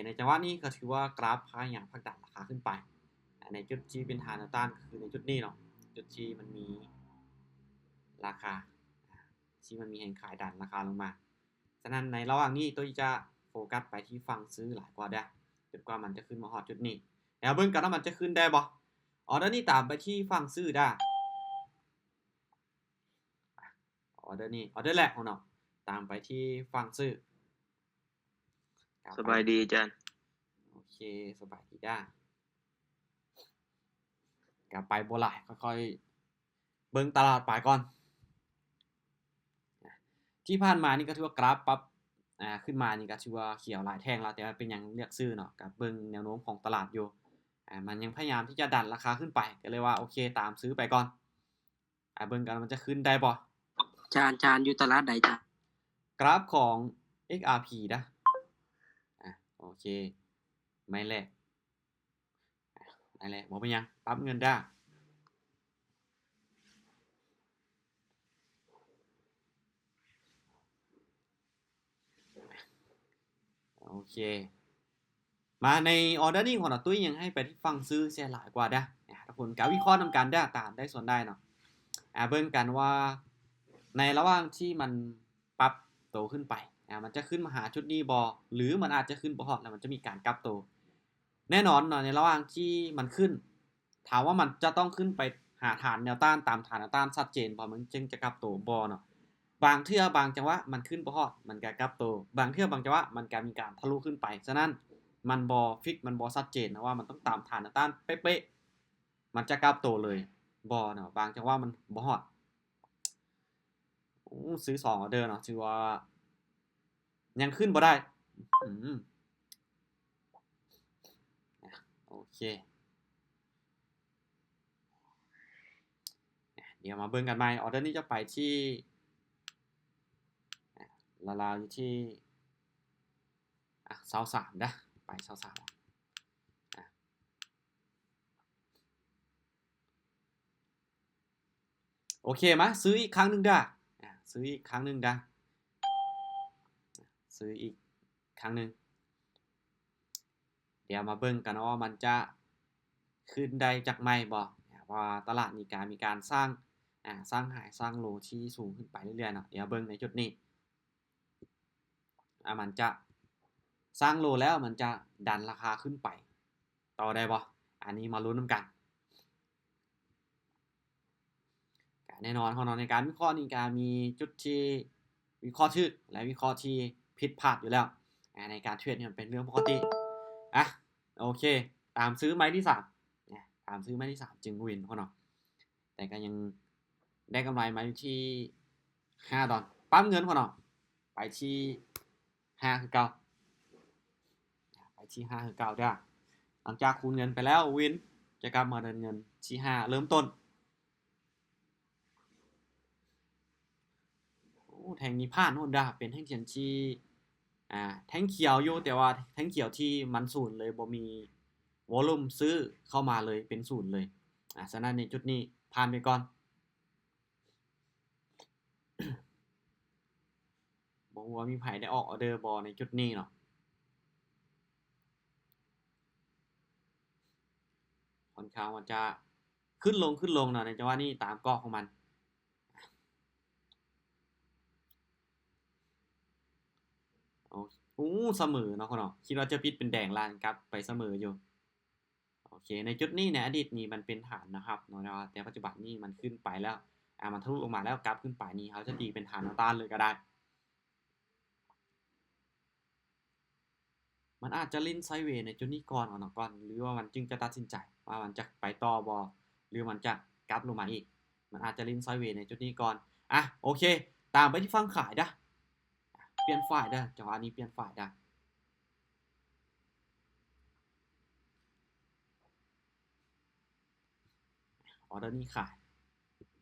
ໃນຈັງຫວະນີ້ກໍຖືວ່າກຣາຟພະຍາຍາມຜັກດັນລາຄາຂຶ້ນໄປ ໃນຈຸດທີ່ເປັນຖານແນວຕ້ານ ຄືໃນຈຸດນີ້ເນາະ ຈຸດທີ່ມັນມີລາຄາ ທີ່ມັນມີແຮງຂາຍດັນລາຄາລົງມາ. ສະນັ້ນໃນລະຫວ່າງນີ້ ໂຕຈະໂຟກັສໄປທີ່ຝັ່ງຊື້ຫຼາຍກວ່າເດີ້ ຈົນກວ່າມັນຈະຂຶ້ນມາຮອດຈຸດນີ້. ແລ້ວເບິ່ງກັນວ່າມັນຈະຂຶ້ນໄດ້ບໍ່? ອໍເດີນີ້ຕາມໄປທີ່ຝັ່ງຊື້ເດີ້. ອໍເດີນີ້ ອໍເດີແລກຂອງນ້ອງ ຕາມໄປທີ່ຝັ່ງຊື້. ສະບາຍດີອາຈານ. ໂອເຄ ສະບາຍດີເດີ້. ກະໄປບໍ່ຫຼາຍ ຄ່ອຍໆເບິ່ງຕະຫຼາດໄປກ່ອນ. ທີ່ຜ່ານມານີ້ກໍຖືວ່າກຣາຟປັບ ອາ ຂຶ້ນມານີ້ກໍຖືວ່າຂຽວຫຼາຍແທ່ງແລ້ວ ແຕ່ວ່າເປັນຫຍັງເລືອກຊື້ເນາະ ກໍເບິ່ງແນວໂນ້ມຂອງຕະຫຼາດຢູ່ ອາ ມັນຍັງພະຍາຍາມທີ່ຈະດັນລາຄາຂຶ້ນໄປ ກໍເລີຍວ່າໂອເຄ ຕາມຊື້ໄປກ່ອນ. ອາ ເບິ່ງກັນວ່າມັນຈະຂຶ້ນໄດ້ບໍ່? ຈານ ຈານ ຢູ່ຕະຫຼາດໃດຈານ? ກຣາຟຂອງ ເອັກອາພີ ເດີ້. ອາ ໂອເຄ ໄມ້ແລກ ໄມ້ແລກ ບໍ່ເປັນຫຍັງ ປັບເງິນເດີ້. ໂອເຄ ມາໃນອໍເດີນີ້ຂອງນ້ອງຕຸ້ຍ ຍັງໃຫ້ໄປທີ່ຝັ່ງຊື້ເສຍຫຼາຍກວ່າເດີ້. ອາ ທຸກຄົນກໍວິເຄາະນຳກັນເດີ້ ຕາມໄດ້ສ່ວນໄດ້ເນາະ. ອາ ເບິ່ງກັນວ່າໃນລະຫວ່າງທີ່ມັນປັບໂຕຂຶ້ນໄປ ອາ ມັນຈະຂຶ້ນມາຫາຈຸດນີ້ບໍ່ ຫຼື ມັນອາດຈະຂຶ້ນບໍ່ຮອດ ແລ້ວມັນຈະມີການກັບໂຕ. ແນ່ນອນເນາະ ໃນລະຫວ່າງທີ່ມັນຂຶ້ນ ຖາມວ່າມັນຈະຕ້ອງຂຶ້ນໄປຫາຖານແນວຕ້ານ ຕາມຖານແນວຕ້ານຊັດເຈນບໍ່ ມັນຈຶ່ງຈະກັບໂຕ ບໍ່ເນາະ. ບາງເທື່ອບາງຈັງຫວະມັນຂຶ້ນບໍ່ຮອດ ມັນກະກັບໂຕ, ບາງເທື່ອບາງຈັງຫວະມັນກະມີການທະລຸຂຶ້ນໄປ. ສະນັ້ນ ມັນບໍ່ຟິກ ມັນບໍ່ຊັດເຈນນະວ່າມັນຕ້ອງຕາມຖານແນວຕ້ານເປະໆ ມັນຈະກັບໂຕເລີຍ ບໍ່ເນາະ, ບາງຈັງຫວະມັນບໍ່ຮອດ. ໂອ້ ຊື້ສອງອໍເດີເນາະ ຖືວ່າຍັງຂຶ້ນບໍ່ໄດ້. ອືມ ໂອເຄ ດຽວມາເບິ່ງກັນໃໝ່. ອໍເດີນີ້ຈະໄປທີ່ ລາວໆຢູ່ທີ່ ອາ ຊາວສາມເດີ້ ໄປຊາວສາມ ອາ ໂອເຄ ມາຊື້ອີກຄັ້ງໜຶ່ງເດີ້ ອາ ຊື້ອີກຄັ້ງໜຶ່ງເດີ້ ຊື້ອີກຄັ້ງໜຶ່ງ. ດຽວມາເບິ່ງກັນເນາະວ່າມັນຈະຂຶ້ນໄດ້ຈັກໄມ້ບໍ່ ເພາະວ່າຕະຫຼາດນີ້ກະມີການສ້າງ ອາ ສ້າງໄຮສ້າງໂລທີ່ສູງຂຶ້ນໄປເລື້ອຍໆເນາະ. ດຽວເບິ່ງໃນຈຸດນີ້ ອາ ມັນຈະສ້າງໂລແລ້ວ ມັນຈະດັນລາຄາຂຶ້ນໄປຕໍ່ໄດ້ບໍ່? ອັນນີ້ມາລຸ້ນນຳກັນ. ກະແນ່ນອນເນາະ ໃນການວິເຄາະນີ້ກະມີຈຸດທີ່ວິເຄາະຖືກ ແລະ ວິເຄາະທີ່ຜິດພາດຢູ່ແລ້ວ. ອາ ໃນການເທຣດນີ້ມັນເປັນເລື່ອງປົກກະຕິ. ອາ ໂອເຄ ຕາມຊື້ໄມ້ທີສາມ ນະ ຕາມຊື້ໄມ້ທີສາມ ຈຶ່ງວິນເນາະ. ແຕ່ກໍຍັງໄດ້ກຳໄລມາຢູ່ທີ່ຫ້າດອນ. ປັບເງິນພວກເນາະ ໄປທີ່ຫ້າຄືເກົ່າ ໄປທີ່ຫ້າຄືເກົ່າເດີ້. ຫຼັງຈາກຄູນເງິນໄປແລ້ວ ວິນຈະກັບມາເດີນເງິນທີ່ຫ້າເລີ່ມຕົ້ນ. ໂອ້ ແທ່ງນີ້ຜ່ານໂຫດດາ ເປັນແທ່ງຂຽນທີ່ ອາ ແທ່ງຂຽວຢູ່ ແຕ່ວ່າແທ່ງຂຽວທີ່ມັນສູນເລີຍ ບໍ່ມີວໍລຸ່ມຊື້ເຂົ້າມາເລີຍ ເປັນສູນເລີຍ. ອາ ສະນັ້ນໃນຈຸດນີ້ຜ່ານໄປກ່ອນ. ບໍ່ຮູ້ວ່າມີໃຜໄດ້ອອກອໍເດີບໍ່ໃນຈຸດນີ້ເນາະ. ຂ້ອນຂ້າງວ່າຈະຂຶ້ນລົງ ຂຶ້ນລົງເນາະ ໃນຈັງຫວະນີ້ຕາມກອບຂອງມັນ. ໂອ້ ສະເໝີເນາະ ເນາະ ຄິດວ່າຈະປິດເປັນແດງລະ ກັບໄປສະເໝີຢູ່. ໂອເຄ ໃນຈຸດນີ້ໃນອະດີດນີ້ມັນເປັນຖານແນວຮັບເນາະ ແຕ່ວ່າປັດຈຸບັນນີ້ມັນຂຶ້ນໄປແລ້ວ ອາ ມັນທະລຸລົງມາແລ້ວ ກັບຂຶ້ນໄປນີ້ ເຮົາຈະຕີເປັນຖານແນວຕ້ານເລີຍກໍໄດ້. ມັນອາດຈະຫຼິ້ນໄຊເວໃນຈຸດນີ້ກ່ອນເນາະ ກ່ອນ ຫຼືວ່າມັນຈຶ່ງຈະຕັດສິນໃຈວ່າມັນຈະໄປຕໍ່ບໍ່ ຫຼືມັນຈະກັບລົງມາອີກ. ມັນອາດຈະຫຼິ້ນໄຊເວໃນຈຸດນີ້ກ່ອນ. ອາ ໂອເຄ ຕາມໄປທີ່ຝັ່ງຂາຍເດີ້ ປ່ຽນຝ່າຍເດີ້ ຈັງຫວະນີ້ປ່ຽນຝ່າຍເດີ້. ອໍເດີນີ້ຂາຍ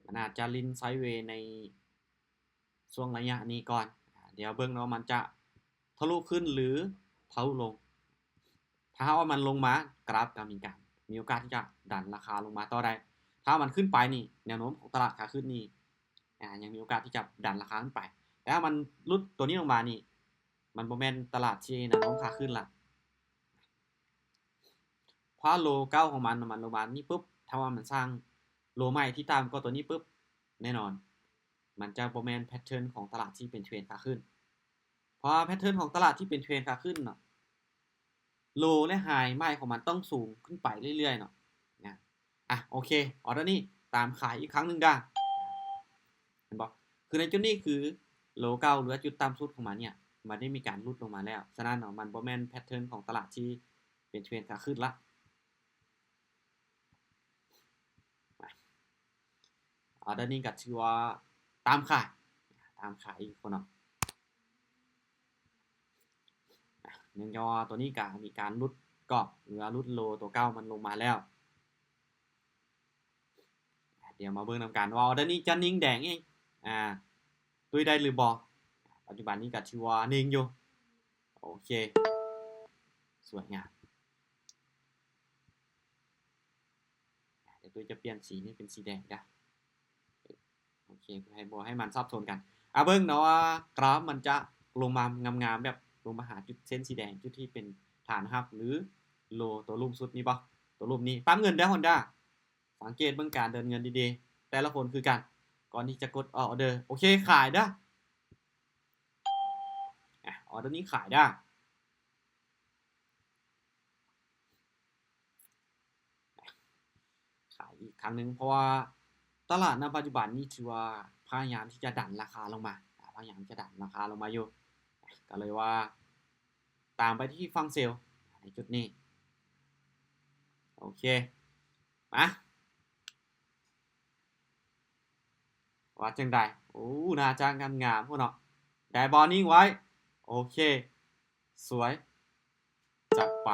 ມັນອາດຈະຫຼິ້ນໄຊເວໃນຊ່ວງໄລຍະນີ້ກ່ອນ. ດຽວເບິ່ງເນາະ ມັນຈະທະລຸຂຶ້ນ ຫຼື ທະລຸລົງ. ຖ້າຫາກວ່າມັນລົງມາ ກຣາຟກໍມີການ ມີໂອກາດທີ່ຈະດັນລາຄາລົງມາຕໍ່ໄດ້. ຖ້າມັນຂຶ້ນໄປນີ້ ແນວໂນ້ມຂອງຕະຫຼາດຂາຂຶ້ນນີ້ ອາ ຍັງມີໂອກາດທີ່ຈະດັນລາຄາຂຶ້ນໄປ. ແຕ່ຖ້າມັນຫຼຸດຕົວນີ້ລົງມານີ້ ມັນບໍ່ແມ່ນຕະຫຼາດທີ່ແນວໂນ້ມຂາຂຶ້ນລະ. ພາໂລເກົ່າຂອງມັນ ມັນລົງມານີ້ປຶບ ຖ້າວ່າມັນສ້າງໂລໃໝ່ທີ່ຕ່ຳກວ່າຕົວນີ້ປຶບ ແນ່ນອນ ມັນຈະບໍ່ແມ່ນແພັດເທີນຂອງຕະຫຼາດທີ່ເປັນເທຣນຂາຂຶ້ນ. ເພາະວ່າແພັດເທີນຂອງຕະຫຼາດທີ່ເປັນເທຣນຂາຂຶ້ນເນາະ ໂລ ແລະ ໄຮ ໃໝ່ຂອງມັນຕ້ອງສູງຂຶ້ນໄປເລື້ອຍໆເນາະ. ນະ ອ່ະ ໂອເຄ ອໍເດີນີ້ຕາມຂາຍອີກຄັ້ງໜຶ່ງເດີ້ ເຫັນບໍ່? ຄືໃນຈຸດນີ້ຄືໂລເກົ່າ ຫຼືວ່າຈຸດຕ່ຳສຸດຂອງມັນເນີ້ຍ ມັນໄດ້ມີການຫຼຸດລົງມາແລ້ວ. ສະນັ້ນເນາະ ມັນບໍ່ແມ່ນແພັດເທີນຂອງຕະຫຼາດທີ່ເປັນເທຣນຂາຂຶ້ນລະ. ອາ ດຽວນີ້ກໍຖືວ່າຕາມຂາຍ ຕາມຂາຍອີກຄົນເນາະ. ອາ ເນື່ອງຈາກວ່າຕົວນີ້ກໍມີການຫຼຸດກອບ ຫຼືວ່າຫຼຸດໂລຕົວເກົ່າມັນລົງມາແລ້ວ. ອາ ດຽວມາເບິ່ງນຳກັນວ່າດຽວນີ້ຈະນິ່ງແດງອີກ ອາ ຕຸ້ຍໄດ້ຫຼືບໍ່? ປັດຈຸບັນນີ້ກໍຖືວ່ານິ່ງຢູ່. ໂອເຄ ສວຍງາມ. ດຽວຕຸ້ຍຈະປ່ຽນສີນີ້ເປັນສີແດງເດີ້. ໂອເຄ ເພື່ອໃຫ້ບໍ່ໃຫ້ມັນສັບສົນກັນ. ອາ ເບິ່ງເນາະວ່າກຣາຟມັນຈະລົງມາງາມໆ ແບບລົງມາຫາຈຸດເສັ້ນສີແດງ ຈຸດທີ່ເປັນຖານຮັບ ຫຼື ໂລຕົວລຸ່ມສຸດນີ້ບໍ່? ຕົວລຸ່ມນີ້ ປ້ຳເງິນເດີ້ ຮອນດ້າ. ສັງເກດເບິ່ງການເດີນເງິນດີໆ ແຕ່ລະຄົນຄືກັນ ກ່ອນທີ່ຈະກົດອອກອອເດີ. ໂອເຄ ຂາຍເດີ້. ອາ ອອເດີນີ້ຂາຍເດີ້. ຂາຍອີກຄັ້ງໜຶ່ງ ເພາະວ່າຕະຫຼາດນະປັດຈຸບັນນີ້ຖືວ່າພະຍາຍາມທີ່ຈະດັນລາຄາລົງມາ ອາ ພະຍາຍາມຈະດັນລາຄາລົງມາຢູ່ ກໍເລີຍວ່າຕາມໄປທີ່ຝັ່ງເຊວໃນຈຸດນີ້. ໂອເຄ ມາ ວ່າຈັ່ງໃດ? ໂອ້ ໜ້າຈະງາມໆພຸ້ນເນາະ. ໄດ້ບໍ່? ນິ່ງໄວ້. ໂອເຄ ສວຍ ຈັດໄປ.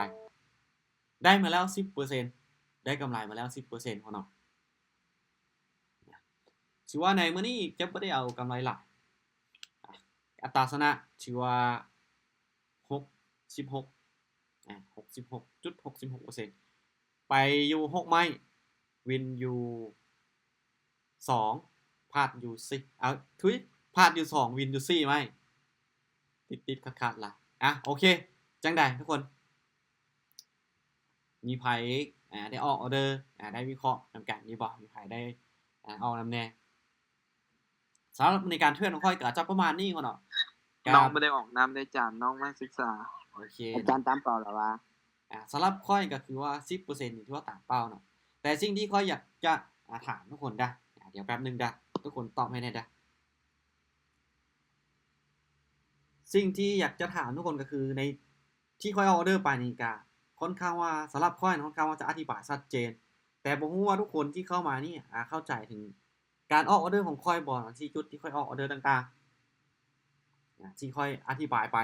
ໄດ້ມາແລ້ວສິບເປີເຊັນ ໄດ້ກຳໄລມາແລ້ວສິບເປີເຊັນພຸ້ນເນາະ. ຖືວ່າໃນມື້ນີ້ຈະບໍ່ໄດ້ເອົາກຳໄລຫຼາຍ. ອາ ອັດຕາຊະນະຖືວ່າ ຫົກສິບຫົກ ອາ ຫົກສິບຫົກຈຸດຫົກສິບຫົກເປີເຊັນ ໄປຢູ່ຫົກໄມ້ ວິນຢູ່ສອງ ພາດຢູ່ສີ່ ເອົາ ທຸຍ ພາດຢູ່ສອງ ວິນຢູ່ສີ່ໄມ້ ຕິດໆຂັດໆລະ. ອາ ໂອເຄ ຈັ່ງໃດທຸກຄົນ? ມີໃຜ ອາ ໄດ້ອອກອອເດີ ອາ ໄດ້ວິເຄາະນຳກັນຢູ່ບໍ່? ມີໃຜໄດ້ ອາ ອອກນຳແດ່? ສຳລັບໃນການເທຣດຂອງຂ້ອຍກໍຈະປະມານນີ້ເນາະ. ນ້ອງບໍ່ໄດ້ອອກນຳເດ້ອາຈານ ນ້ອງມາສຶກສາ. ໂອເຄ ອາຈານຕາມເປົ້າແລ້ວວ່າ ອາ ສຳລັບຂ້ອຍກໍຄືວ່າສິບເປີເຊັນນີ້ຖືວ່າຕາມເປົ້າເນາະ. ແຕ່ສິ່ງທີ່ຂ້ອຍຢາກຈະ ອາ ຖາມທຸກຄົນດາ ອາ ດຽວແປັບໜຶ່ງດາ ທຸກຄົນຕອບໃຫ້ແດ່ດາ. ສິ່ງທີ່ຢາກຈະຖາມທຸກຄົນກໍຄື ໃນທີ່ຂ້ອຍອອກອອເດີໄປນີ້ກະຂ້ອນຂ້າງວ່າ ສຳລັບຂ້ອຍຂ້ອນຂ້າງວ່າຈະອະທິບາຍຊັດເຈນ ແຕ່ບໍ່ຮູ້ວ່າທຸກຄົນທີ່ເຂົ້າມານີ້ ອາ ເຂົ້າໃຈເຖິງ ການອອກອອເດີຂອງຂ້ອຍບໍ່ ທີ່ຈຸດທີ່ຂ້ອຍອອກອອເດີຕ່າງໆ ທີ່ຂ້ອຍອະທິບາຍໄປ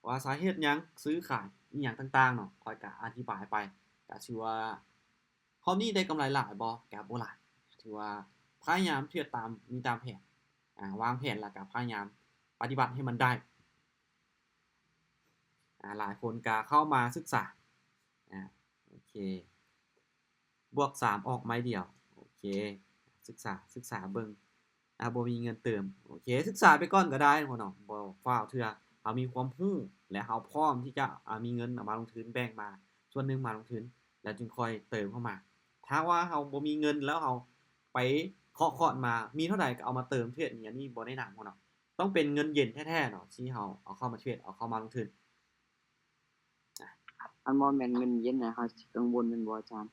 ວ່າສາເຫດຫຍັງຊື້ຂາຍອີ່ຫຍັງຕ່າງໆເນາະ ຂ້ອຍກະອະທິບາຍໄປ ກະຖືວ່າຮອບນີ້ໄດ້ກຳໄລຫຼາຍບໍ່? ກະບໍ່ຫຼາຍ ຖືວ່າພະຍາຍາມເທຣດຕາມ ມີຕາມແຜນ ອາ ວາງແຜນ ແລ້ວກະພະຍາຍາມປະຕິບັດໃຫ້ມັນໄດ້. ອາ ຫຼາຍຄົນກະເຂົ້າມາສຶກສາ ອາ ໂອເຄ ບວກສາມອອກໄມ້ດຽວ ໂອເຄ ສຶກສາ ສຶກສາເບິ່ງ ອາ ບໍ່ມີເງິນເຕີມ ໂອເຄ ສຶກສາໄປກ່ອນກໍໄດ້ເນາະ ບໍ່ຟ້າວເທື່ອ ເຮົາມີຄວາມຮູ້ ແລະ ເຮົາພ້ອມທີ່ຈະ ອາ ມີເງິນເອົາມາລົງທຶນ ແບ່ງມາສ່ວນໜຶ່ງມາລົງທຶນ ແລ້ວຈຶ່ງຄ່ອຍເຕີມເຂົ້າມາ. ຖ້າວ່າເຮົາບໍ່ມີເງິນ ແລ້ວເຮົາໄປເຄາະຄອດມາ ມີເທົ່າໃດກໍເອົາມາເຕີມເທຣດນີ້ ອັນນີ້ບໍ່ແນະນຳເນາະ. ຕ້ອງເປັນເງິນເຢັນແທ້ໆເນາະ ທີ່ເຮົາເອົາເຂົ້າມາເທຣດ ເອົາເຂົ້າມາລົງທຶນ. ອັນບໍ່ແມ່ນເງິນເຢັນນະ ເຮົາຊິກັງວົນແມ່ນບໍ່ອາຈານ?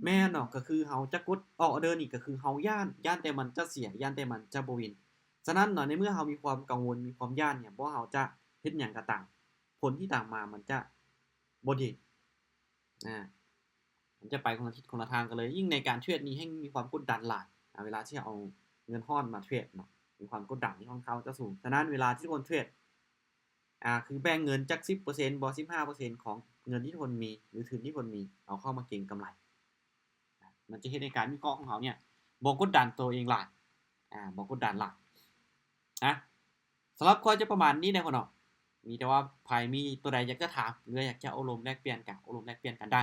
ແມ່ນເນາະ ກໍຄືເຮົາຈະກົດອອກອອເດີນີ້ ກໍຄືເຮົາຢ້ານ ຢ້ານແຕ່ມັນຈະເສຍ ຢ້ານແຕ່ມັນຈະບໍ່ວິນ. ສະນັ້ນເນາະ ໃນເມື່ອເຮົາມີຄວາມກັງວົນ ມີຄວາມຢ້ານນີ້ ບໍ່ວ່າເຮົາຈະເຮັດຫຍັງກໍຕາມ ຜົນທີ່ຕາມມາມັນຈະບໍ່ດີ. ອາ ມັນຈະໄປຄົນລະທິດຄົນລະທາງກັນເລີຍ. ຍິ່ງໃນການເທຣດນີ້ແຮ່ງມີຄວາມກົດດັນຫຼາຍ ອາ ເວລາທີ່ເຮົາເອົາເງິນຮ້ອນມາເທຣດເນາະ ມີຄວາມກົດດັນທີ່ຂ້ອນຂ້າງຈະສູງ. ສະນັ້ນເວລາທີ່ຄົນເທຣດ ອາ ຄືແບ່ງເງິນຈັກສິບເປີເຊັນບໍ່ ສິບຫ້າເປີເຊັນຂອງເງິນທີ່ທຸກຄົນມີ ຫຼື ທຶນທີ່ເພິ່ນມີ ເອົາເຂົ້າມາເກັງກຳໄລ ມັນຈະເຮັດໃຫ້ການວິເຄາະຂອງເຮົາເນີ້ຍບໍ່ກົດດັນໂຕເອງຫຼາຍ ອາ ບໍ່ກົດດັນຫຼາຍ. ອາ ສຳລັບຂ້ອຍຈະປະມານນີ້ແຫຼະພໍ່ນ້ອງ. ມີແຕ່ວ່າໃຜມີໂຕໃດຢາກຈະຖາມ ຫຼື ຢາກຈະໂອ້ລົມແລກປ່ຽນກະໂອ້ລົມແລກປ່ຽນກັນໄດ້.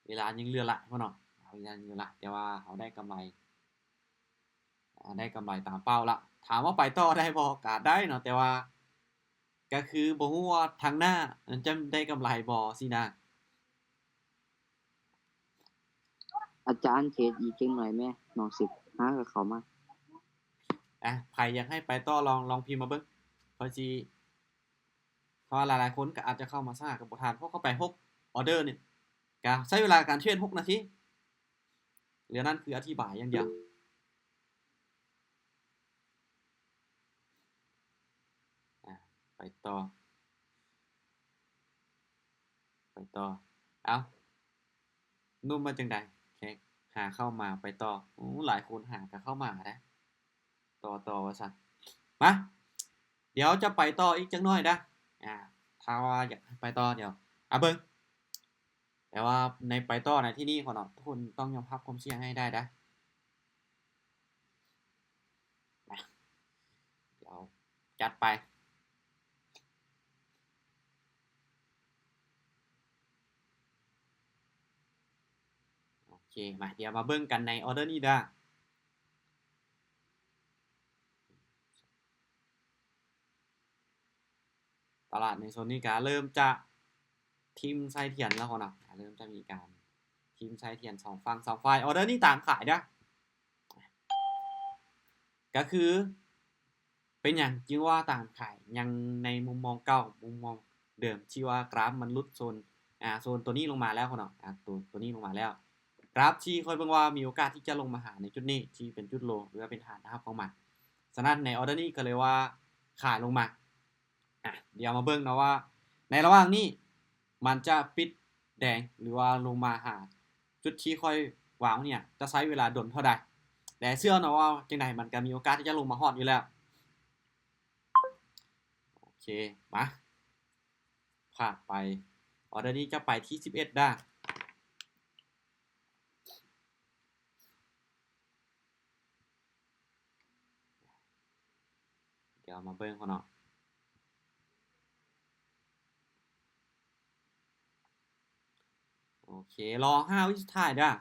ເວລາຍັງເຫຼືອຫຼາຍພໍ່ນ້ອງ ເວລາຍັງເຫຼືອຫຼາຍ ແຕ່ວ່າເຮົາໄດ້ກຳໄລ ອາ ໄດ້ກຳໄລຕາມເປົ້າລະ. ຖາມວ່າໄປຕໍ່ໄດ້ບໍ່? ກະໄດ້ເນາະ ແຕ່ວ່າ ກໍຄືບໍ່ຮູ້ວ່າທາງໜ້າມັນຈະໄດ້ກຳໄລບໍ່ຊີ້ນະ. ອາຈານເທຣດອີກຈັກໜ່ອຍແມ້ ນ້ອງສິຫາກໍເຂົ້າມາ. ອ່າ ໃຜຢາກໃຫ້ໄປຕໍ່ ລອງ ລອງພິມມາເບິ່ງ ຂ້ອຍຊິ ເພາະວ່າຫຼາຍໆຄົນກໍອາດຈະເຂົ້າມາສາກະບໍ່ທັນ ເພາະເຂົ້າໄປຫົກອໍເດີນີ້ ກະໃຊ້ເວລາການເທຣດຫົກນາທີ ເລື່ອງນັ້ນຄືອະທິບາຍຢ່າງດຽວ. ອ່າ ໄປຕໍ່ ໄປຕໍ່. ເອົ້າ ໜຸ່ມວ່າຈັ່ງໃດ? ແຂກຫາເຂົ້າມາ ໄປຕໍ່. ໂອ້ ຫຼາຍຄົນຫາກໍເຂົ້າມານະ. ຕໍ່ ຕໍ່ວ່າຊັ້ນ. ມາ ດຽວຈະໄປຕໍ່ອີກຈັກໜ້ອຍເດີ້. ອ່າ ຖ້າວ່າຢາກໃຫ້ໄປຕໍ່ ດຽວ ອ່າ ເບິ່ງ. ແຕ່ວ່າໃນໄປຕໍ່ໃນທີ່ນີ້ຂອງເນາະ ທຸກຄົນຕ້ອງຍອມຮັບຄວາມສ່ຽງໃຫ້ໄດ້ເດີ້. ມາ ດຽວຈັດໄປ. ໂອເຄ ມາ ດຽວມາເບິ່ງກັນໃນອໍເດີນີ້ເດີ້. ຕະຫຼາດໃນໂຊນນີ້ກະເລີ່ມຈະຖິ້ມໄສ້ທຽນແລ້ວເນາະ ເລີ່ມຈະມີການຖິ້ມໄສ້ທຽນສອງຝັ່ງສອງຝ່າຍ. ອໍເດີນີ້ຕາມຂາຍເດີ້. ກະຄືເປັນຫຍັງຈຶ່ງວ່າຕາມຂາຍ? ຍັງໃນມຸມມອງເກົ່າ ມຸມມອງເດີມທີ່ວ່າກຣາຟມັນຫຼຸດໂຊນ ອ່າ ໂຊນໂຕນີ້ລົງມາແລ້ວເນາະ ອ່າ ໂຕ ໂຕນີ້ລົງມາແລ້ວ. ກຣາຟທີ່ຂ້ອຍເບິ່ງວ່າມີໂອກາດທີ່ຈະລົງມາຫາໃນຈຸດນີ້ ທີ່ເປັນຈຸດໂລ ຫຼືວ່າເປັນຖານຮັບຂອງມັນ. ສະນັ້ນໃນອໍເດີນີ້ກໍເລີຍວ່າຂາຍລົງມາ. ອ່ະ ດຽວມາເບິ່ງເນາະວ່າໃນລະຫວ່າງນີ້ມັນຈະປິດແດງ ຫຼືວ່າລົງມາຫາຈຸດທີ່ຂ້ອຍວາງນີ້ ຈະໃຊ້ເວລາດົນເທົ່າໃດ. ແຕ່ເຊື່ອເນາະວ່າຈັ່ງໃດມັນກໍມີໂອກາດທີ່ຈະລົງມາຮອດຢູ່ແລ້ວ. ໂອເຄ ມາ ພາດໄປ. ອໍເດີນີ້ຈະໄປທີ່ສິບເອັດເດີ້. ດຽວມາເບິ່ງກ່ອນເນາະ. ໂອເຄ ລໍຫ້າວິສຸດທ້າຍເດີ້.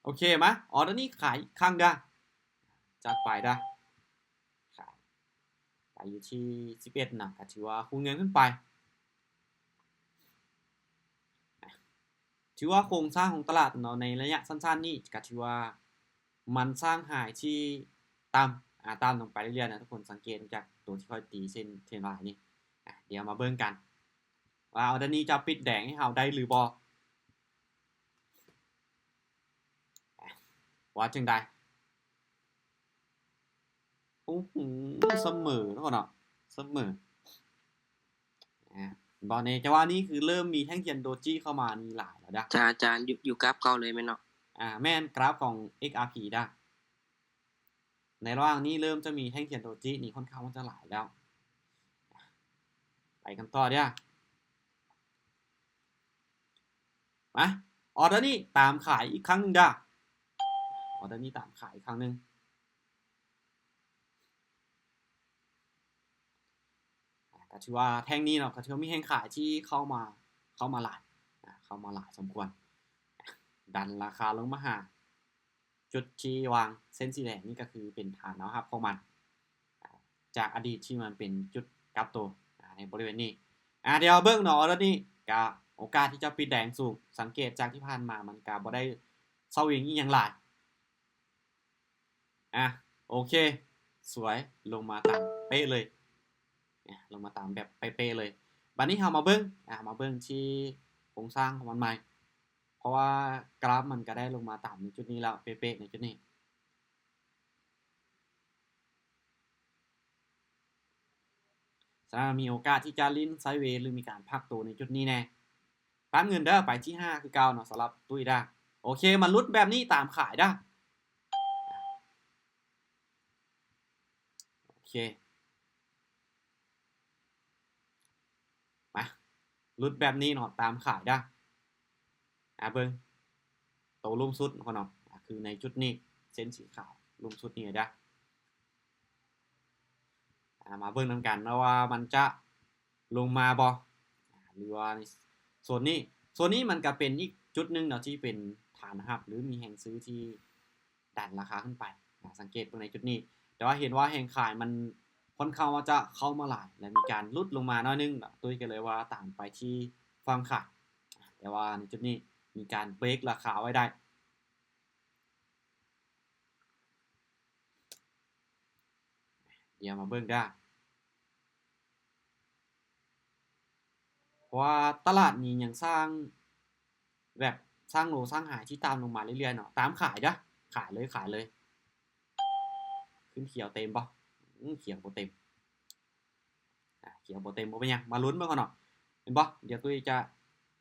ໂອເຄ ມາ ອໍເດີນີ້ຂາຍອີກຄັ້ງເດີ້. ຈັດໄປເດີ້. ຂາຍໄປຢູ່ທີ່ສິບເອັດນະ ກໍຖືວ່າຄູນເງິນຂຶ້ນໄປ. ຖືວ່າໂຄງສ້າງຂອງຕະຫຼາດເນາະ ໃນໄລຍະສັ້ນໆນີ້ ກໍຖືວ່າມັນສ້າງໄຮທີ່ຕ່ຳ ອ່າ ຕ່ຳລົງໄປເລື້ອຍໆນະ. ທຸກຄົນສັງເກດຈາກໂຕທີ່ຂ້ອຍຕີເສັ້ນເທຣນລາຍນີ້. ອ່າ ດຽວມາເບິ່ງກັນວ່າອໍເດີນີ້ຈະປິດແດງໃຫ້ເຮົາໄດ້ຫຼືບໍ່ ອ່າ ວ່າຈັ່ງໃດ? ໂອ້ໂຫ ສະເໝີເນາະ ສະເໝີ. ອ່າ ບໍ່ແນ່ໃຈວ່ານີ້ຄືເລີ່ມມີແທ່ງທຽນໂດຈິເຂົ້າມານີ້ຫຼາຍແລ້ວເດີ້. ຈາ ຈານ ຢູ່ ຢູ່ກຣາຟເກົ່າເລີຍແມ່ນເນາະ? ອ່າ ແມ່ນ ກຣາຟຂອງ ເອັກອາພີ ເດີ້. ໃນລະຫວ່າງນີ້ເລີ່ມຈະມີແທ່ງທຽນໂດຈິນີ້ຄ່ອນຂ້າງວ່າຈະຫຼາຍແລ້ວ. ໄປກັນຕໍ່ເດີ້. ມາ ອໍເດີນີ້ຕາມຂາຍອີກຄັ້ງໜຶ່ງເດີ້. ອໍເດີນີ້ຕາມຂາຍອີກຄັ້ງໜຶ່ງ. ອ່າ ກໍຖືວ່າແທ່ງນີ້ເນາະ ກໍຖືວ່າມີແຮງຂາຍທີ່ເຂົ້າມາ ເຂົ້າມາຫຼາຍ ອ່າ ເຂົ້າມາຫຼາຍສົມຄວນ ດັນລາຄາລົງມາຫາຈຸດທີ່ວາງເສັ້ນສີແດງນີ້ ກໍຄືເປັນຖານແນວຮັບຂອງມັນ ອ່າ ຈາກອະດີດທີ່ມັນເປັນຈຸດກັບໂຕ ອ່າ ໃນບໍລິເວນນີ້. ອ່າ ດຽວເບິ່ງເນາະ ອໍເດີນີ້ກະໂອກາດທີ່ຈະປິດແດງສູງ ສັງເກດຈາກທີ່ຜ່ານມາມັນກະບໍ່ໄດ້ສະວິງອີ່ຫຍັງຫຼາຍ. ອ່ະ ໂອເຄ ສວຍ ລົງມາຕາມເປະເລີຍ ອ່ະ ລົງມາຕາມແບບເປະໆເລີຍ. ບາດນີ້ເຮົາມາເບິ່ງ ອ່ະ ມາເບິ່ງທີ່ໂຄງສ້າງຂອງມັນໃໝ່ ເພາະວ່າກຣາຟມັນກະໄດ້ລົງມາຕາມໃນຈຸດນີ້ແລ້ວ ເປະໆໃນຈຸດນີ້. ສະນັ້ນມີໂອກາດທີ່ຈະຫຼິ້ນໄຊເວ ຫຼື ມີການພັກໂຕໃນຈຸດນີ້ແດ່. ປ້ຳເງິນເດີ້ ໄປທີ່ຫ້າຄືເກົ່າເນາະ ສຳລັບຕຸ້ຍເດີ້. ໂອເຄ ມັນຫຼຸດແບບນີ້ຕາມຂາຍເດີ້. ໂອເຄ ມາ ຫຼຸດແບບນີ້ເນາະ ຕາມຂາຍເດີ້. ອ່າ ເບິ່ງໂຕລຸ່ມສຸດເນາະ ອ່າ ຄືໃນຈຸດນີ້ ເສັ້ນສີຂາວລຸ່ມສຸດນີ້ເດີ້. ອ່າ ມາເບິ່ງນຳກັນເນາະວ່າມັນຈະລົງມາບໍ່ ອ່າ ຫຼືວ່າໂຊນນີ້ ໂຊນນີ້ມັນກະເປັນອີກຈຸດໜຶ່ງເນາະ ທີ່ເປັນຖານຮັບ ຫຼື ມີແຮງຊື້ທີ່ດັນລາຄາຂຶ້ນໄປ. ອ່າ ສັງເກດເບິ່ງໃນຈຸດນີ້ ແຕ່ວ່າເຫັນວ່າແຮງຂາຍມັນ ຂ້ອນຂ້າງວ່າຈະເຂົ້າມາຫຼາຍ ແລະ ມີການຫຼຸດລົງມາໜ້ອຍໜຶ່ງ ຕຸ້ຍກໍເລີຍວ່າຕາມໄປທີ່ຝັ່ງຂາຍ ແຕ່ວ່າໃນຈຸດນີ້ມີການເບຣກລາຄາໄວ້ໄດ້. ດຽວມາເບິ່ງເດີ້ ເພາະວ່າຕະຫຼາດນີ້ຍັງສ້າງ ແບບສ້າງໂລສ້າງໄຮທີ່ຕ່ຳລົງມາເລື້ອຍໆເນາະ. ຕາມຂາຍເດີ້ ຂາຍເລີຍ ຂາຍເລີຍ. ຂຶ້ນຂຽວເຕັມບໍ່? ອືມ ຂຽວບໍ່ເຕັມ. ອາ ຂຽວບໍ່ເຕັມ ບໍ່ເປັນຫຍັງ ມາລຸ້ນເບິ່ງກ່ອນເນາະ ເຫັນບໍ່? ດຽວຕຸ້ຍຈະ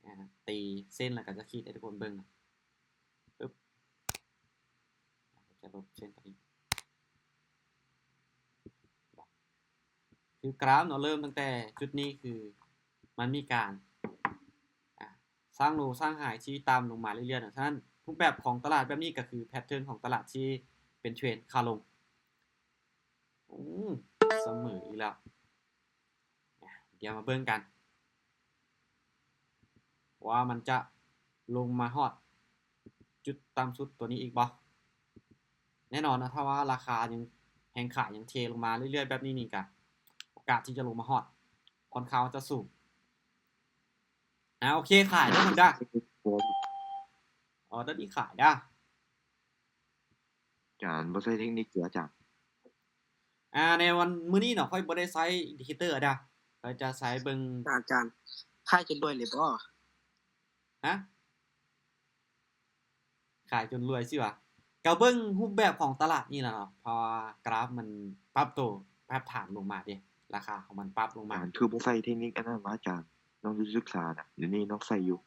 ອາ ຕີເສັ້ນ ແລ້ວກໍຈະຂີດໃຫ້ທຸກຄົນເບິ່ງເນາະ. ປຶບ ຈະລົບເສັ້ນຕົວນີ້ ຄືກຣາຟເນາະ ເລີ່ມຕັ້ງແຕ່ຈຸດນີ້ ຄືມັນມີການ ອາ ສ້າງໂລສ້າງໄຮທີ່ຕ່ຳລົງມາເລື້ອຍໆເນາະ. ສະນັ້ນ ຮູບແບບຂອງຕະຫຼາດແບບນີ້ ກໍຄືແພັດເທີນຂອງຕະຫຼາດທີ່ເປັນເທຣນຂາລົງ. ອືມ ສະເໝີອີກແລ້ວ. ດຽວມາເບິ່ງກັນວ່າມັນຈະລົງມາຮອດຈຸດຕ່ຳສຸດຕົວນີ້ອີກບໍ່? ແນ່ນອນນະ ຖ້າວ່າລາຄາຍັງ ແຮງຂາຍຍັງເທລົງມາເລື້ອຍໆແບບນີ້ນີ້ ກະໂອກາດທີ່ຈະລົງມາຮອດຂ້ອນຂ້າງຈະສູງ. ອາ ໂອເຄ ຂາຍເດີ້ ເດີ ອໍເດີນີ້ຂາຍເດີ້. ອາຈານ ບໍ່ໃຊ້ເທັກນິກຕິອາຈານ? ອາ ໃນວັນມື້ນີ້ເນາະ ຂ້ອຍບໍ່ໄດ້ໃຊ້ອິນດິເຄເຕີເດີ ຂ້ອຍຈະໃຊ້ເບິ່ງ. ອາຈານ ຂາຍຈົນລວຍເລີຍບໍ່? ຮະ? ຂາຍຈົນລວຍຊິຫວາ? ກໍເບິ່ງຮູບແບບຂອງຕະຫຼາດນີ້ລະເນາະ ເພາະວ່າກຣາຟມັນປັບໂຕ ປັບຖານລົງມາເດ ລາຄາຂອງມັນປັບລົງມາ. ອາຈານ ຄືບໍ່ໃຊ້ເທັກນິກອັນນັ້ນຫວາອາຈານ? ນ້ອງຢູ່ສຶກສານະ ດຽວນີ້ນ້ອງໃຊ້ຢູ່.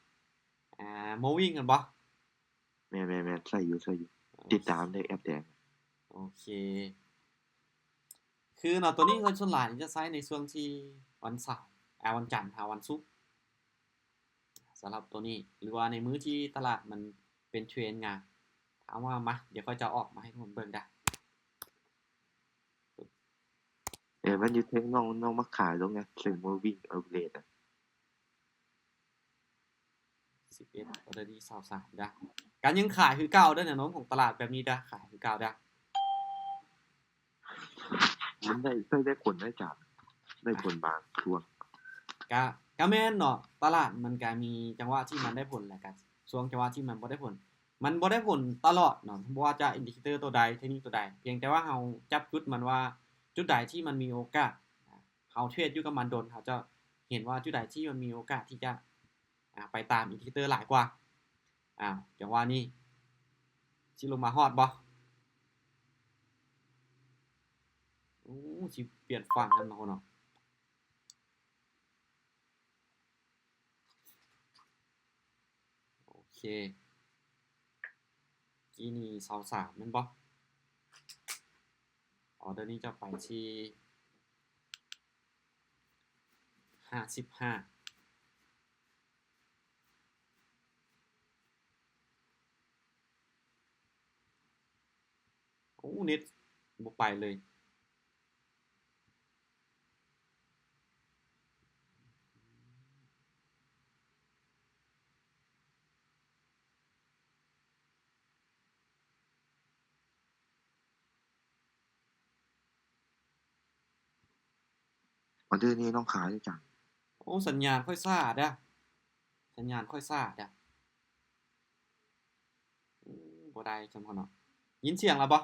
ອາ Moving ຫັ້ນບໍ່? ແມ່ນໆໆ ໃຊ້ຢູ່ ໃຊ້ຢູ່ ຕິດຕາມໃນແອັບແດງ. ໂອເຄ ຄືເນາະ ຕົວນີ້ສ່ວນຫຼາຍຈະໃຊ້ໃນຊ່ວງທີ່ວັນເສົາ ອາ ວັນຈັນຫາວັນສຸກ ສຳລັບຕົວນີ້ ຫຼືວ່າໃນມື້ທີ່ຕະຫຼາດມັນເປັນເທຣນງາມ. ຖາມວ່າ ມາ ດຽວຂ້ອຍຈະອອກມາໃຫ້ທຸກຄົນເບິ່ງເດີ້. ເອີ ມັນຢູ່ເທິງ ນ້ອງ ນ້ອງມາຂາຍລົງນະ ເທິງ Moving Average ນະ. ສິບເອັດ ອອເດີນີ້ຊາວສາມເດີ້ ກະຍັງຂາຍຄືເກົ່າເດີ້. ແນວໂນ້ມຂອງຕະຫຼາດແບບນີ້ເດີ້ ຂາຍຄືເກົ່າເດີ້. ມັນໄດ້ ເຄີຍໄດ້ຜົນເດ້ອາຈານ ໄດ້ຜົນບາງຊ່ວງ. ກະ ກະແມ່ນເນາະ ຕະຫຼາດມັນກະມີຈັງຫວະທີ່ມັນໄດ້ຜົນ ແລ້ວກະຊ່ວງຈັງຫວະທີ່ມັນບໍ່ໄດ້ຜົນ. ມັນບໍ່ໄດ້ຜົນຕະຫຼອດເນາະ ບໍ່ວ່າຈະອິນດິເຄເຕີຕົວໃດ ເທັກນິກຕົວໃດ ພຽງແຕ່ວ່າເຮົາຈັບຈຸດມັນວ່າຈຸດໃດທີ່ມັນມີໂອກາດ ເຮົາເທຣດຢູ່ກັບມັນດົນ ເຮົາຈະເຫັນວ່າຈຸດໃດທີ່ມັນມີໂອກາດທີ່ຈະ ອາ ໄປຕາມອິນດິເຄເຕີຫຼາຍກວ່າ. ອາ ຈັງຫວະນີ້ຊິລົງມາຮອດບໍ່? ໂອ້ ຊິປ່ຽນຝັ່ງກັນເນາະ. ໂອເຄ ກີ້ນີ້ຊາວສາມແມ່ນບໍ່? ອອເດີນີ້ຈະໄປທີ່ຫ້າສິບຫ້າ. ໂອ້ ເນັດບໍ່ໄປເລີຍ. ອອເດີນີ້ນ້ອງຂາຍເດ້ອາຈານ. ໂອ້ ສັນຍານຂ້ອຍຊ້າເດີ້ ສັນຍານຂ້ອຍຊ້າເດີ້. ອືມ ບໍ່ໄດ້ຊັ້ນເນາະ. ຍິນສຽງແລ້ວບໍ່?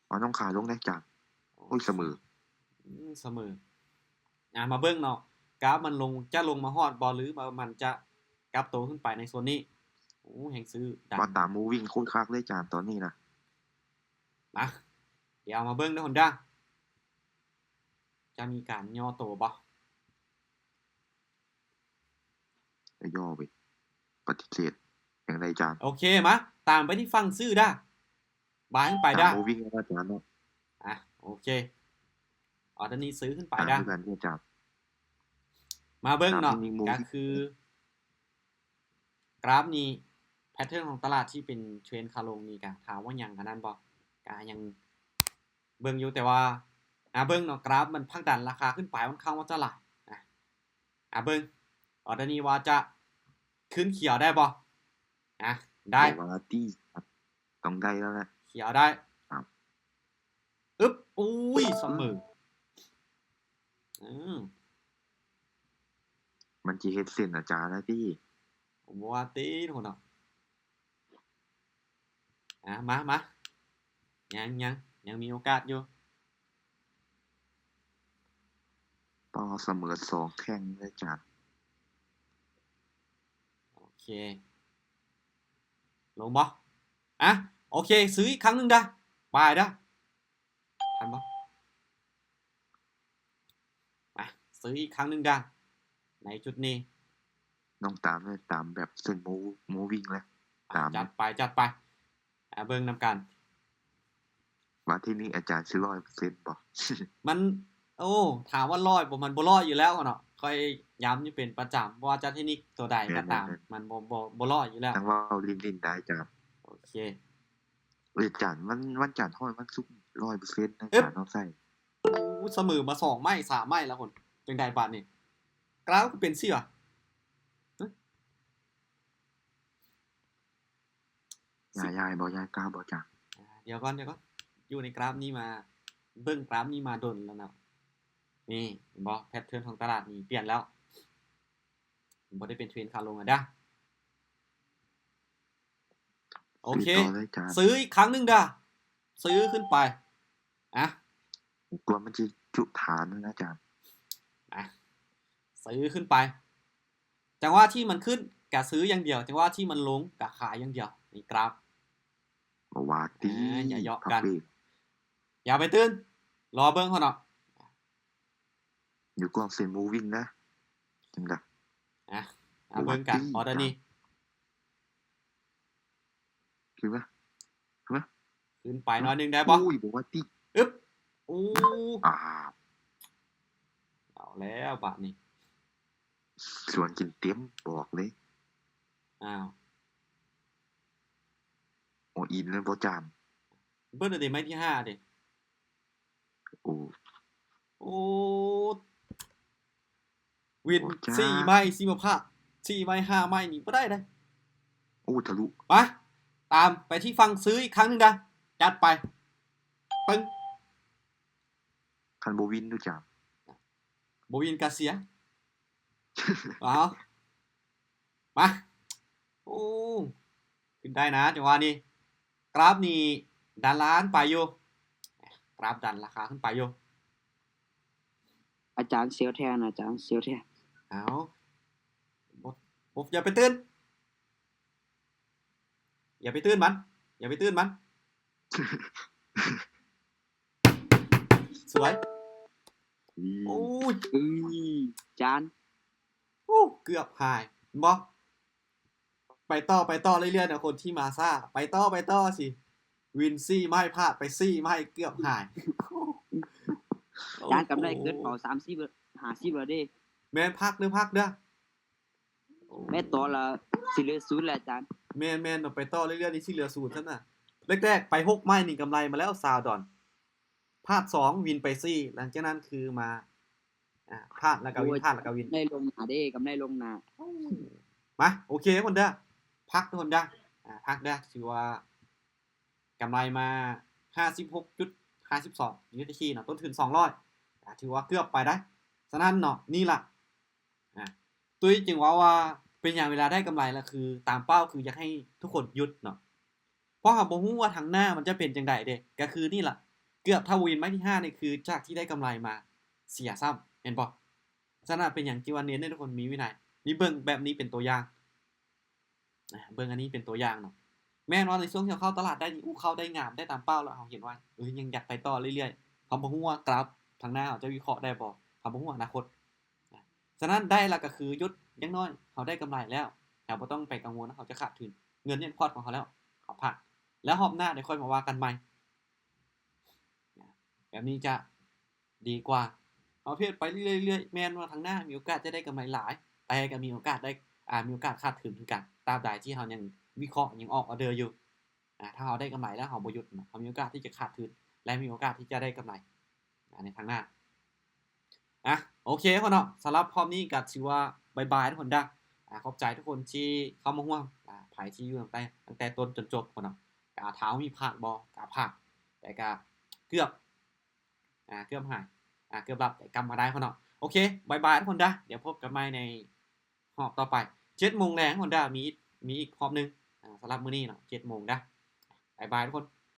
ເອົານ້ອງຂາລົງແດ່ຈານ. ໂອ້ຍ ສະເໝີ. ອືມ ສະເໝີ. ອາ ມາເບິ່ງເນາະ ກາຟມັນລົງ ຈະລົງມາຮອດບໍ່ ຫຼືວ່າມັນຈະກັບໂຕຂຶ້ນໄປໃນໂຊນນີ້? ໂອ້ ແຮງຊື້ດັນ. ວ່າຕາມ moving ໂຄດຄັກເລີຍຈານຕອນນີ້ນະ. ມາ ດຽວເຮົາມາເບິ່ງເດີ້ ຮອນດ້າ ຈະມີການຫຍໍ້ໂຕບໍ່? ຢ່ອໄປ ປະຕິເສດຫຍັງໃດຈານ. ໂອເຄ ມາ ຕາມໄປທີ່ຝັ່ງຊື້ດ້າ ບາຍຂຶ້ນໄປດ້າ. ຕາມ moving ແລ້ວຈານເນາະ. ອາ ໂອເຄ ອອເດີນີ້ຊື້ຂຶ້ນໄປດ້າ. ມາເບິ່ງເນາະ ກະຄືກຣາຟນີ້ ແພັດເທີນຂອງຕະຫຼາດທີ່ເປັນເທຣນຂາລົງນີ້ ກະຖາມວ່າຫຍັງອັນນັ້ນບໍ່? ກະຍັງເບິ່ງຢູ່ ແຕ່ວ່າ ອາ ເບິ່ງເນາະ ກຣາຟມັນຜັກດັນລາຄາຂຶ້ນໄປ ຂ້ອນຂ້າງວ່າຈະຫຼາຍນະ. ອາ ເບິ່ງ ອອເດີນີ້ວ່າຈະຂຶ້ນຂຽວໄດ້ບໍ່? ອາ ໄດ້ ຕ້ອງໄດ້ແລ້ວແຫຼະ ຂຽວໄດ້. ອຶບ ໂອ້ຍ ສະເໝີ ອືມ ມັນຊິເຮັດເສັ້ນອາຈານລະຕິ ບໍ່ວ່າຕິທຸກຄົນເນາະ. ອ່າ ມາ ມາ ຍັງ ຍັງ ຍັງມີໂອກາດຢູ່. ຕ້ອງເອົາສະເໝີສອງແຂ່ງເດີອາຈານ. ໂອເຄ ລົງບໍ່? ອ່ະ ໂອເຄ ຊື້ອີກຄັ້ງໜຶ່ງເດີ ບາຍເດີ. ທັນບໍ່? ມາ ຊື້ອີກຄັ້ງໜຶ່ງເດີ ໃນຈຸດນີ້. ຕ້ອງຕາມເລີຍ ຕາມແບບເສັ້ນໝູ ໝູວິ່ງເລີຍ ຕາມ ຈັດໄປ ຈັດໄປ. ອ່າ ເບິ່ງນຳກັນ ວ່າທີ່ນີ້ອາຈານຊິຮ້ອຍເປີເຊັນບໍ່? ມັນ ໂອ້ ຖາມວ່າຮ້ອຍບໍ່? ມັນບໍ່ຮ້ອຍຢູ່ແລ້ວເນາະ. ຂ້ອຍຢ້ຳຢູ່ເປັນປະຈຳ ບໍ່ວ່າຈາກເທັກນິກຕົວໃດກໍຕາມ ແມ່ນໆໆ ມັນບໍ່ ບໍ່ ບໍ່ຮ້ອຍຢູ່ແລ້ວ. ຈັ່ງເວົ້າຫຼິ້ນໆ ໄດ້ອາຈານ. ໂອເຄ ເອີຍ ອາຈານ ວັນ ວັນຈັນຮອດວັນສຸກຮ້ອຍເປີເຊັນ ອາຈານ ເຮົາໃສ່. ໂອ້ ສະເໝີມາສອງໄມ້ສາມໄມ້ແລ້ວພຸ້ນ. ຈັ່ງໃດບາດນີ້? ກຣາຟຄືເປັນຊີ້ຫວາ? ຮະ? ຢາຍ ຢາຍບໍ່ ຢາຍກາບໍ່ຈັກ. ອ່າ ດຽວກ່ອນ ດຽວກ່ອນ ຢູ່ໃນກຣາຟນີ້ມາ ເບິ່ງກຣາຟນີ້ມາດົນແລ້ວເນາະ. ນີ້ ເຫັນບໍ່? ແພັດເທີນຂອງຕະຫຼາດນີ້ປ່ຽນແລ້ວ ບໍ່ໄດ້ເປັນເທຣນຂາລົງແລ້ວເດີ້. ໂອເຄ ຊື້ຕໍ່ເລີຍຈານ ຊື້ອີກຄັ້ງໜຶ່ງເດີ້ ຊື້ຂຶ້ນໄປ. ອ່ະ ກວ່າມັນຊິຈຸຖານນະອາຈານ. ອ່ະ ຊື້ຂຶ້ນໄປ. ຈັງຫວະທີ່ມັນຂຶ້ນກະຊື້ຢ່າງດຽວ, ຈັງຫວະທີ່ມັນລົງກະຂາຍຢ່າງດຽວ. ນີ້ກຣາຟ ບໍ່ວ່າຕິ ອ່າ ຢ່າເຍາະກັນ ຢ່າໄປຕື່ນ ລໍເບິ່ງເຂົາເນາະ. ຢູ່ກ້ອງເສັ້ນ moving ນະ ຈັ່ງໃດ? ອ່ະ ເອົາເບິ່ງກັນ ບໍ່ວ່າຕິ ອໍເດີນີ້ ຄືວ່າ ຄືວ່າ ຂຶ້ນໄປໜ້ອຍໜຶ່ງໄດ້ບໍ່? ໂອ້ຍ ບໍ່ວ່າຕິ ອຶບ ໂອ້ ອ່າ ເອົາແລ້ວບາດນີ້ ສວນກິນເຕັມ ບອກເລີຍ. ອ້າວ ໂອອິນແລ້ວບໍ່ຈານ ເບິດແລ້ວເດ ໄມ້ທີຫ້າເດ. ໂອ້ ໂອ້ ວິນ ໂອ້ ຈ້າ ສີ່ໄມ້ ຊິມາພາດ ສີ່ໄມ້ ຫ້າໄມ້ນີ້ບໍ່ໄດ້ເດ້. ໂອ້ ທະລຸ ມາ ຕາມໄປທີ່ຝັ່ງຊື້ອີກຄັ້ງໜຶ່ງເດີ້ ຈັດໄປ ປຶ້ງ. ຄັນບໍ່ວິນດູຈ້າ ບໍ່ວິນກະເສຍ. ເອົາ ມາ ໂອ້ ຂຶ້ນໄດ້ນະ ຈັງຫວະນີ້ ກຣາຟນີ້ດັນລາຄາຂຶ້ນໄປຢູ່ ກຣາຟດັນລາຄາຂຶ້ນໄປຢູ່. ອາຈານເຊວແທນ ອາຈານເຊວແທນ. ເອົາ ບໍ່ ບໍ່ ຢ່າໄປຕື່ນ ຢ່າໄປຕື່ນມັນ ຢ່າໄປຕື່ນມັນ. ສວຍ ອືມ ໂອ້ຍ ອືມ ຈານ ໂອ້ ເກືອບຫາຍ ເຫັນບໍ່? ໄປຕໍ່ ໄປຕໍ່ເລື້ອຍໆນະ ຄົນທີ່ມາຊ້າ ໄປຕໍ່ ໄປຕໍ່ຊິ ວິນສີ່ໄມ້ ພາດໄປສີ່ໄມ້ ເກືອບຫາຍ. ຈານ ໂອ້ໂຫ ກຳໄລເກີນເປົ້າ ສາມສິບ ຫ້າສິບແລ້ວເດ້. ແມ່ນ ພັກເດີ້ ພັກເດີ້. ແມ່ນຕໍ່ລະຊິເຫຼືອສູນແລ້ວອາຈານ. ແມ່ນໆ ໄປຕໍ່ເລື້ອຍໆນີ້ຊິເຫຼືອສູນຊັ້ນນະ. ແລກໆໄປຫົກໄມ້ນີ້ກຳໄລມາແລ້ວຊາວດອນ. ພາດສອງວິນໄປສີ່ ຫຼັງຈາກນັ້ນຄືມາ ອ່າ ພາດແລ້ວກໍວິນ ໂອ້ຍ ພາດແລ້ວກໍວິນ ກຳໄລລ່ວງໜ້າເດ້ ກຳໄລລ່ວງໜ້າ. ມາ ໂອເຄທຸກຄົນເດີ້ ພັກທຸກຄົນເດີ້ ອ່າ ພັກເດີ້. ຖືວ່າກຳໄລມາຫ້າສິບຫົກຈຸດຫ້າສິບສອງ ຢູເອສດີທີເນາະ ຕົ້ນທຶນສອງຮ້ອຍ ອ່າ ຖືວ່າເກືອບໄປໄດ໋. ສະນັ້ນເນາະ ນີ້ລະ ອ່າ ຕຸ້ຍຈຶ່ງເວົ້າວ່າ ເປັນຫຍັງເວລາໄດ້ກຳໄລລະຄືຕາມເປົ້າ ຄືຢາກໃຫ້ທຸກຄົນຢຸດເນາະ ເພາະເຮົາບໍ່ຮູ້ວ່າທາງໜ້າມັນຈະເປັນຈັ່ງໃດເດ້. ກະຄືນີ້ລະ ເກືອບຖ້າບໍ່ວິນໄມ້ທີຫ້ານີ້ ຄືຈາກທີ່ໄດ້ກຳໄລມາເສຍຊ້ຳ ແມ່ນບໍ່? ສະນັ້ນເປັນຫຍັງຈຶ່ງວ່າເນັ້ນໃຫ້ທຸກຄົນມີວິໄນ ນີ້ເບິ່ງແບບນີ້ເປັນຕົວຢ່າງ. ອ່າ ເບິ່ງອັນນີ້ເປັນຕົວຢ່າງເນາະ ແມ່ນວ່າໃນຊ່ວງທີ່ເຮົາເຂົ້າຕະຫຼາດໄດ້ນີ້ ໂອ້ ເຂົ້າໄດ້ງາມ ໄດ້ຕາມເປົ້າແລ້ວ ເຮົາເຫັນວ່າ ເອີ ຍັງຢາກໄປຕໍ່ເລື້ອຍໆ ເຮົາບໍ່ຮູ້ວ່າກຣາຟທາງໜ້າເຮົາຈະວິເຄາະໄດ້ບໍ່ ເຮົາບໍ່ຮູ້ອະນາຄົດ. ອ່າ ສະນັ້ນໄດ້ລະກະຄືຢຸດ ຢ່າງໜ້ອຍເຮົາໄດ້ກຳໄລແລ້ວ ເຮົາບໍ່ຕ້ອງໄປກັງວົນວ່າເຮົາຈະຂາດທຶນ ເງິນຢູ່ໃນພອດຂອງເຮົາແລ້ວ ເຮົາພັກ ແລ້ວຮອບໜ້າໄດ້ຄ່ອຍມາວ່າກັນໃໝ່. ແບບນີ້ຈະ ດີກວ່າ ເຮົາເທຣດໄປເລື້ອຍໆ ແມ່ນວ່າທາງໜ້າມີໂອກາດຈະໄດ້ກຳໄລຫຼາຍ ແຕ່ກໍມີໂອກາດໄດ້ ອ່າ ມີໂອກາດຂາດທຶນຄືກັນ ຕາບໃດທີ່ເຮົາຍັງວິເຄາະ ຍັງອອກອອເດີຢູ່. ອ່າ ຖ້າເຮົາໄດ້ກຳໄລແລ້ວເຮົາບໍ່ຢຸດເນາະ ເຮົາມີໂອກາດທີ່ຈະຂາດທຶນ ແລະ ມີໂອກາດທີ່ຈະໄດ້ກຳໄລ ອ່າ ໃນທາງໜ້າ. ອ່ະ ໂອເຄເນາະ ສຳລັບຮອບນີ້ກໍຖືວ່າບາຍບາຍທຸກຄົນເດີ້. ອ່າ ຂອບໃຈທຸກຄົນທີ່ເຂົ້າມາຮ່ວມ ອ່າ ໃຜທີ່ຢູ່ຕັ້ງແຕ່ ຕັ້ງແຕ່ຕົ້ນຈົນຈົບເນາະ ກໍຖ້າເຮົາມີພາດບໍ່ ກໍພາດ ແຕ່ກໍເກືອບ ອ່າ ເກືອບຫາຍ ອ່າ ເກືອບຫຼັບ ແຕ່ກຳມາໄດ້ເນາະ. ໂອເຄ ບາຍບາຍທຸກຄົນເດີ ດຽວພົບກັນໃໝ່ໃນຮອບຕໍ່ໄປ ເຈັດໂມງແລງທຸກຄົນເດີ ມີ ມີອີກຮອບໜຶ່ງ ອ່າ ສຳລັບມື້ນີ້ເນາະ ເຈັດໂມງເດີ ບາຍບາຍທຸກຄົນ.